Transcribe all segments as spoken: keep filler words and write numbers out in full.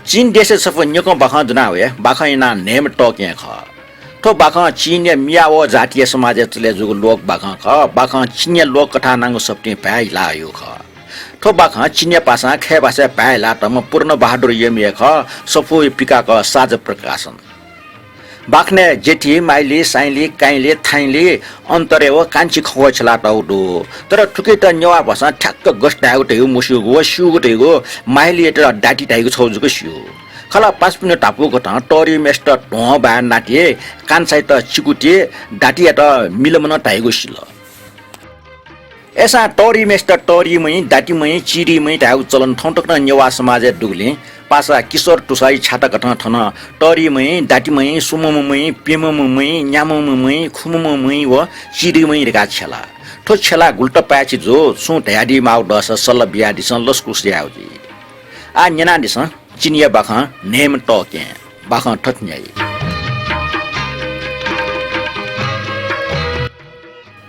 चीन देशय् छपु न्यकं बाखं दुना वये। बाखं इनाः न्हय्म्ह तःकेहेँ खः। थ्व बाखं चीनया मियाओ जातीय समाजय् चले जूगु लोक बाखं खः। बाखं चीनया लोक कथां नांगु सफुतिं भाय् हिला हःगु खः। थ्व बाखं चीनया भाषां खय् भाषाय् भाय् हिलातःम्ह पूर्ण बहादुर यमु हे खः। सफू पिकाक साझ प्रकाशन। बाखनय् जेठी, माइली, साइँली, काइँली, थाइँली अन्तरय् व कान्छी खँग्वः छ्यलातःगु दु। तर थुकियात नेवाः भाषां ठ्याक्क गथे धायेगु धइगु मस्यूगु व स्यूगु धइगु माइलीयात दाति धाइगु छगू जक स्यू। खला पासापिनिगु धापू कथं तःरिम्हेसित ध्वं, बाय्, नाति, कान्छायात चिकुति, दातियात मिलमन धाइगु सिल। अय्सां तःरिम्हेसित तःरिमैं, दातिमैं, चिरिमैं धायेगु चलन थौं तक नं नेवाः समाजय् दुगुलिं पासा किशोर तुसां छाता कथं थन तःरिमैं, दातिमैं, स्वम्हम्ह मय्, प्यम्हम्ह मय्, न्याम्हम्ह मय्, खुम्हम्ह मय् व चिरिमैं धकाः छ्यला। थ्व छ्यला गुलि पाय्छि जू, छुं धयादी माःगु दःसा सल्लाह बियादिसँ, लसकुस यायेगु जुइ। आः न्यनादिसँ, चीनया बाखं न्हय्म्ह तःकेहेँ। बाखं थथे न्ह्याइ।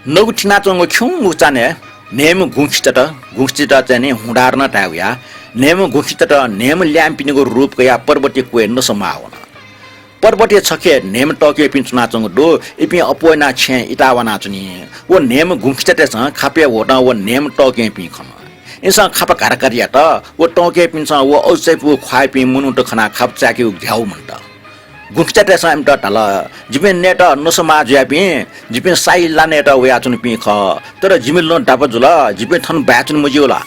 नगु थिनाच्वंगु खिउँगु चान्हय् न्हय्म्ह गुँखिचात, गुँखिचात चाहिँ नि हुँडार नं धाये वया, न्हय्म्ह गुँखिचात न्हय्म्ह ल्याय्म्हपिनिगु रूप कयाः पर्वतया क्वय् नसः माः वन। पर्वतया छखे न्हय्म्ह तःकेहेँपिं च्वनाच्वंगु दु, इपिं अप्वः यानाः छेँय् इताः वनाच्वनी। व न्हय्म्ह गुँखिचातय्सं खापय् ह्वःतं व न्हय्म्ह तःकेहेँपिं खन। इमिसं खापा घात घात यात। व तःकेहेँपिन्सं व अजूचायापुगु ख्वाःयापिं मनूत खनाः खापा चाय्केगु ग्याउ मन्त। गुँखिचातय्सं इमित धाल, "जिपिं नयेत नसः माः जुयापिं, जिपिं साहिल लानायेत वयाच्वनापिं खः, तर जिमि लँ दापा जुल, जिपिं थन बाय् च्वने मज्यू ला?"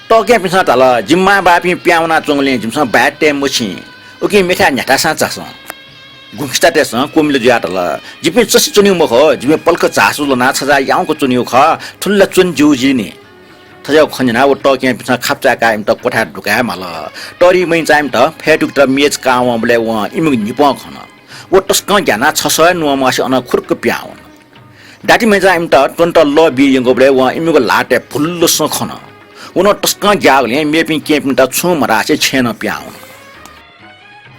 तःकेहेँपिन्सं धाल, "जिमि मांबौपिं पिहां वनाच्वंगुलिं जिमिसं बाय् तये मछिं, उकिं मेथाय् न्ह्याथासं झासँ।" गुँखिचातय्सं क्वमिल जुयाः धाल, "जिपिं चसि च्वनीगु मखु, जिपिं पलख झासु ल्वनाः छजाः याउँक च्वनीगु खः, थुलि ला च्वने ज्यू जिं नि।" थज्याःगु खँ न्यनाः व तःकेहेँपिन्सं खापा चाय्काः इमित क्वथाय् दुकायेमाल। तःरिमैंचां इमित फय् दुकेत मेच काः वंबलय् वं इमिगु न्हिपं खन। व तसकं ग्यानाः छसः हे नुहां म्वासे अनं खुर्क पिहां वन। दातिमैंचां इमित त्वनेत लः बी यंकूबलय् वं इमिगु ल्हातय् भुल्लसं खन। व नं तसकं ग्याःगुलिं मेपिं केहेँपिन्त छुं मधासे छेँय् नं पिहां वन।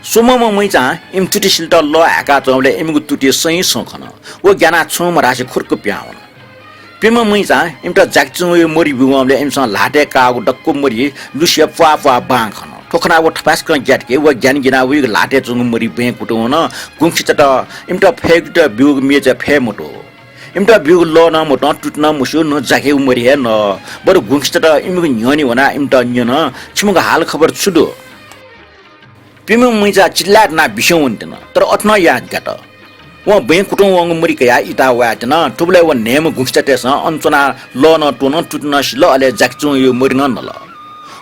स्वम्हम्ह मय्चां इमि तुति सिलेत लः हाय्काच्वंबलय् इमिगु तुति सइँसं खन। व ग्यानाः छुं मधासे खुर्क पिहां वन। प्यम्ह मय्चां इमित जाकिचुंगुया मरि ब्यूवंबलय् इमिसं ल्हातय् काःगु दक्व मरि लुसिया प्वाः प्वाः बां खन। थ्व खनाः व थपाय्सकं ग्यात कि व ग्यानाः वइगु ल्हातय् च्वंगु मरि बँय् कुतुं वन। गुँखिचात इमित फय्केत ब्यूगु मेचय् फय् मदु। इमित ब्यूगु लः नं मदु, तुति नं मस्यू, न जाकेगु मरि हे न। बरु गुँखिचात इमिगु न्ह्यःने वनाः इमित न्यन, "छिमिगु हालखबर छु दु?" प्यम्ह मय्चा चिल्लाय् दनाः बिस्युं वनेत्यन, तर अथे नं याः ग्यात। वं बँय् कुतुं वंगु मरि कयाः इताः वयात्यन। थुबलय् व न्हय्म्ह गुँखिचातय्सं अन च्वनाः लः नं त्वन, तुति नं सिल, अले जाकिचुंगुया मरि नं नल।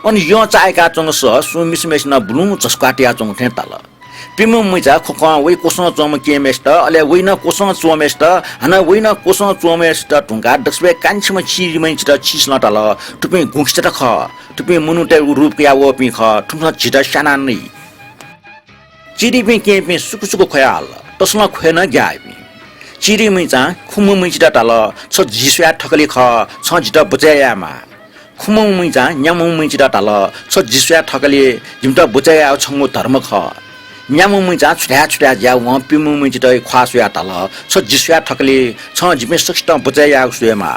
अन यं चाःहिकाच्वंगु सः सुं मिसाम्हय्सिनं बुलुं झसुकाः तयाच्वंगु थें ताल। प्यम्ह मय्चा खुखं वइ क्वसं च्वंम्ह केहेँम्हय्सित, अले वइ नं क्वसं च्वंम्हय्सित, हानं वइ नं क्वसं च्वंम्हय्सित धुंकाः दक्वसिबय् कान्छिम्ह चिरिमय्चित चिसलं ताल, "थुपिं गुँखिचात खः। थुपिं मनूतय्गु रूप कयाः वःपिं खः। थुमिसं झीत स्यानाः नइ।" चिरिपिं केहेँपिं सुकु सुकु ख्वया हल, तसलं ख्वये नं ग्याः इपिं। चिरिमय्चां खुम्हमय्चित ताल, "छ जि स्वयाः थकालि खः, छं जितः बचय् यायेमाः।" खुम्हम्ह मय्चां न्याम्हम्ह मय्चित धाल, "छ जि स्वयाः थकालि, जिमित बचय् यायेगु छंगु धर्म खः।" न्याम्हम्ह मय्चां छु धाये छु धाये जुयाः वं प्यम्ह मय्चित ख्वाः स्वयाः धाल, "छ जि स्वयाः थकालि, छं जिपिं सकसितं बचय् यायेगु स्वयेमाः।"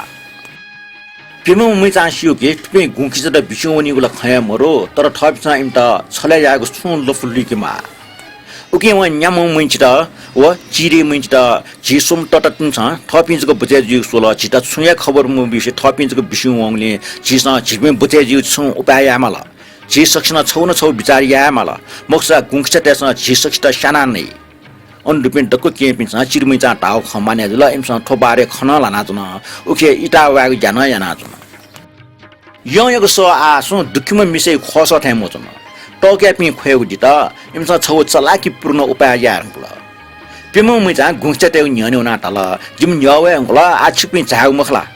प्यम्ह मय्चां स्यू कि थुपिं गुँखिचात बिस्युं वनीगु ला खँ हे मदु, तर थःपिन्सं इमित छलय् यायेगु छुं लँपु लुइकेमाः। उकिं वं न्याम्हम्ह मय्चित व चिरिमय्चित, "झी स्वम्ह ततातिनिसं थःपिं जक बचय् जुइगु स्वल, झीत छुं हे खबर मब्यूसे थःपिं जक बिस्युं वंगुलिं झीसं झीपिं बचय् जुइगु छुं उपाय यायेमाल। झी सकसिनं छगू न छगू बिचाः यायेमाल, मखुसा गुँखिचातय्सं झी सकसित स्यानाः नइ।" अन दुपिं दक्व केहेँपिन्सं चिरिमय्चां धाःगु खँ मानय् जुल। इमिसं थ्व बारे खँ नं ल्हानाच्वन, उखे इताः वयेगु ज्या नं यानाच्वन। यंयागु सः आः सुं दुःखिम्ह मिसाया ख्वःसः थें मच्वन। तःकेहेँपिं ख्वयेगु दित, इमिसं छगू चलाकीपूर्ण उपाय याये धुंकल। प्यम्ह मय्चां गुँखिचातय्गु न्ह्यःने वनाः धाल, "जिमि न्ह्यः वये धुंकल, आः छिकपिं झायेगु मखु ला?"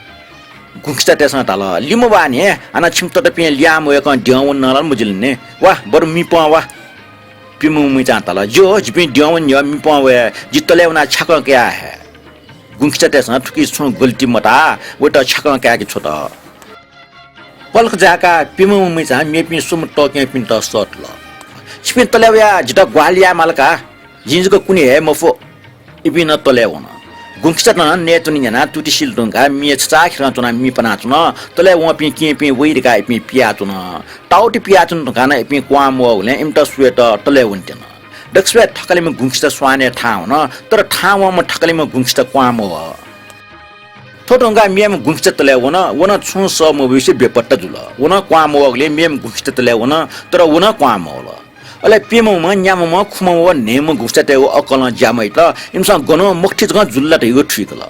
गुँखिचातय्सं धाल, "लिमं वा नि, हानं छिमि ततापिं लिहां मवय्कं द्यं वने नं ला मजिल नि। वा, बरु मिपं वा।" प्यम्ह मय्चां धाल, "ज्यू, जिपिं द्यं वने न्ह्यः मिपं वये, जि तलय् वनाः छ्याकं कयाः हये।" गुँखिचातय्सं थुकी छुं गल्ती मताः वयात छ्याकं काय्के छ्वत। पलख जाय्काः प्यम्ह मय्चां मेपिं स्वम्ह तःकेहेँपिन्त सःतल, "छिपिं तलय् वयाः जितः ग्वाहालि यायेमाल का, जिं जक कुने हये मफु।" इपिं नं तलय् वन। गुँखिचात नं नयेत्वने न्यनाः तुति सिल धुंकाः मिया छचाःखेरं च्वनाः मि पनाच्वन। तले वंपिं केहेँपिं वइ धकाः इपिं पियाच्वन। ताउति पियाच्वन धुंकाः नं इपिं क्वहां मवःगुलिं इमित स्वयेत तले वनेत्यन। दकसिबय् थकालिम्ह गुँखिचा स्वानय् थाहां वन, तर थाहां वंम्ह थकालिम्ह गुँखिचा क्वहां मवः। थ्व धुंकाः मेम्ह गुँखिचा तले वन, व नं छुं सः मब्यूसे बेपत्ता जुल। व नं क्वहां मवःगुलिं मेम्ह गुँखिचा तले वन, तर व नं क्वहां मवल। अले प्यम्हम्ह, न्याम्हम्ह, खुम्हम्ह व न्हय्म्ह गुँखिचातय्गु अकलं ज्या मयात। इमिसं गनं मखुथि जकं जुल ला धयागु थुइकल।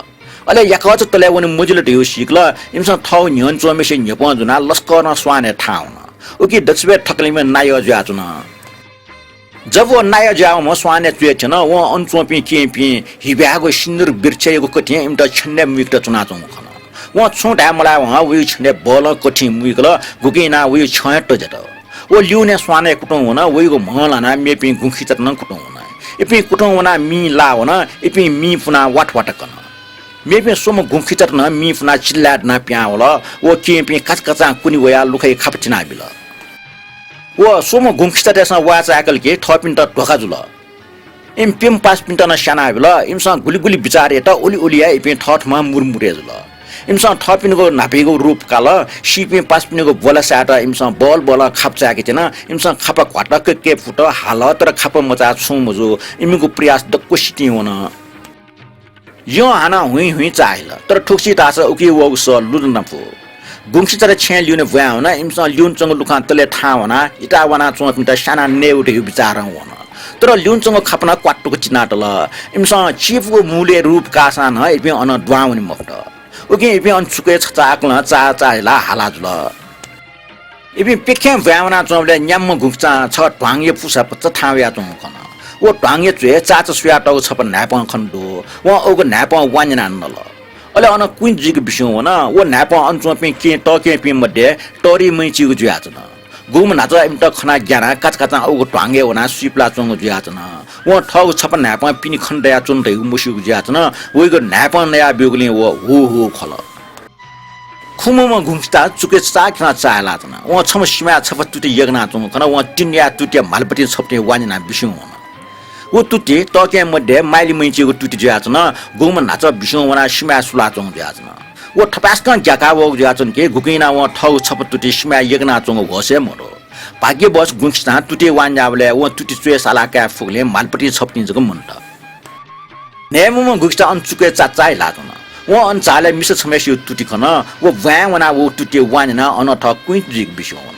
अले याकःचा तले वने मजिल धयागु सीकल। इमिसं थःगु न्ह्यःने च्वंम्हय्सित न्ह्यपं ज्वनाः लसकलं स्वानय् थाहां वन। उकी दकसिबय् थकालिम्ह नायः जुयाच्वन। जब व नायः जुयावंम्ह स्वानय् च्वय् थ्यन, वं अन च्वंपिं केहेँपिं हिब्यागु सिन्दुर वृक्षयागु कथिं इमित छ्यनय् मुइकेत च्वनाच्वंगु खन। वं छुं धाये मलाय्वं वइगु छ्यनय् बलं कथिं मुइकल, गुकिं यानाः वइगु छ्यं हे तज्यात। व लिउने स्वानय् कुतुं वन, वइगु म्ह लानाः मेपिं गुँखिचात नं कुतुं वन। इपिं कुतुं वनाः मिं लाः वन, इपिं मिं पुनाः वात वात कन। मेपिं स्वम्ह गुँखिचात नं मिं पुनाः चिल्लाय् दनाः पिहां वल। व केहेँपिं काचाकाचां कुने वयाः लुखय् खापा थिनाबिल। व स्वम्ह गुँखिचातय्सं वाः चाय्कल कि थःपिन्त धोखा जुल। इमि प्यम्ह पासापिन्त नं स्यानाबिल। इमिसं गुलि गुलि बिचाः यात, उलि उलिया इपिं थःथम्हं मुरमुरे जुल। इमिसं थःपिनिगु न्हापायागु रूप काल। सीपिं पासापिनिगु ब्वला सायेत इमिसं बल बलं खापा चाय्के त्यन। इमिसं खापा घ्वात, कय्के फुत, हाल, तर खापा मचाः छुं मजू। इमिगु प्रयास दक्व सितिं वन। यं हानं हुइँ हुइँ चाःहिल, तर थुगुसी धाःसा उकी वःगु सः लुधं नं फु। गुँखिचात छेँय् लिउने ब्वाँय् वन, इमिसं लिउने च्वंगु लुखां तले थाहां वनाः इताः वानाच्वंपिन्त स्यानाः नयेगु धयागु बिचारं वन। तर लिउने च्वंगु खापा नं क्वातुक चिनातल। इमिसं चीपुगु मूलय् रूप काःसां नं इपिं अन दुहां वने मफुत। उकिं इपिं अन चुकय् छचाःकलं चाः चाःहिलाः हाला जुल। इपिं प्यखें ब्वाँय् वनाच्वंबलय् न्याम्ह गुँखिचां छगः ध्वांगया पुसा भचा थाहां वयाच्वंगु खन। व ध्वांगया च्वय् चाःचा सुयातःगु छपा न्हाय्पं खने दु। वं उगु न्हाय्पं वान्यनाः नल। अले अन कुइँत जुइक बिस्युं वन। व न्हाय्पं अन च्वंपिं केहेँ तःकेहेँपिं मध्ये तःरिमैचीगु जुयाच्वन। गुम्ह न्हाचः इमित खनाः ग्यानाः काचाकाचां उगु ध्वांगय् वनाः सुइपुलाच्वंगु जुयाच्वन। वं थःगु छपा न्हाय्पं पिने खने दयाच्वन धइगु मस्यूगु जुयाच्वन। वइगु न्हाय्पं नयाब्यूगुलिं व हू हू खल। खुम्हम्ह गुँखिचा चुकय् छचाःखेरं चाःहिलाच्वन। वं छम्ह सिमाय् छपा तुति यगनाच्वंगु खन। वं तिंन्याः तुतिया म्हालपतिं छपतिं वान्यनाः बिस्युं वन। व तुति तःकेहेँ मध्ये माइलिमैचीगु तुति जुयाच्वन। गुम्ह न्हाचः बिस्युं वनाः सिमाय् सुलाच्वंगु जुयाच्वन। व थपाय्सकं ग्याकाः वःगु जुयाच्वन कि गुकिं यानाः वं थःगु छपा तुति सिमाय् यगनाच्वंगु होश हे मदु। भाग्यवश गुँखिचां तुति वान्याःबलय् वं तुति च्वय् सालाः काये फुगुलिं म्हालपतिं छपतिं जक मन्त। न्हय्म्हम्ह गुँखिचा अन चुकय् चाःचाःहिलाच्वन। वं अन झालय् मिसा छम्हय्सिगु तुति खन। व ब्वाँय् वनाः व तुति वान्यनाः अन थः कुइँत जुइक बिस्युं वन।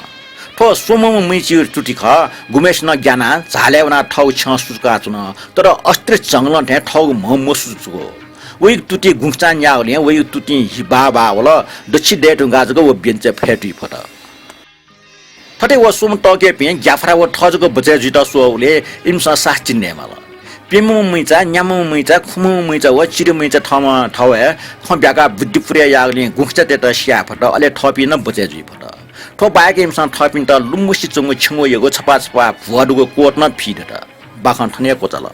थ्व स्वम्हम्ह मैचीगु तुति खः। गुम्हय्सिनं ग्यानाः झालय् वनाः थःगु छ्यं सुचुकाच्वन। तर अस्थिर झंगलं थें थःगु म्ह मसुचुकू। वइगु तुति गुँखिचां न्याःगुलिं वइगु तुतिं हि बाः बाः वल। दच्छि दये धुंकाः जक व ब्यन्चय् फय्तुइ फत। थथे व स्वम्ह तःकेहेँपिं ग्याफारा व थः जक बचय् जुइत स्वःगुलिं इमिसं साहस चिने माल। प्यम्हम्ह मैचा, न्याम्हम्ह मैचा, खुम्हम्ह मैचा व चिरिमैचा थःम्हं थःगु हे खँ ब्याकाः बुद्धि पुरय् याःगुलिं गुँखिचातय्त स्याये फत, अले थःपिं नं बचय् जुइ फत। थ्व बाहेक इमिसं थःपिन्त लुमंसे च्वंगु छेँगूयागु छपा छपा भुवा दुगु कोट नं फी दत। बाखं थन हे क्वचाल।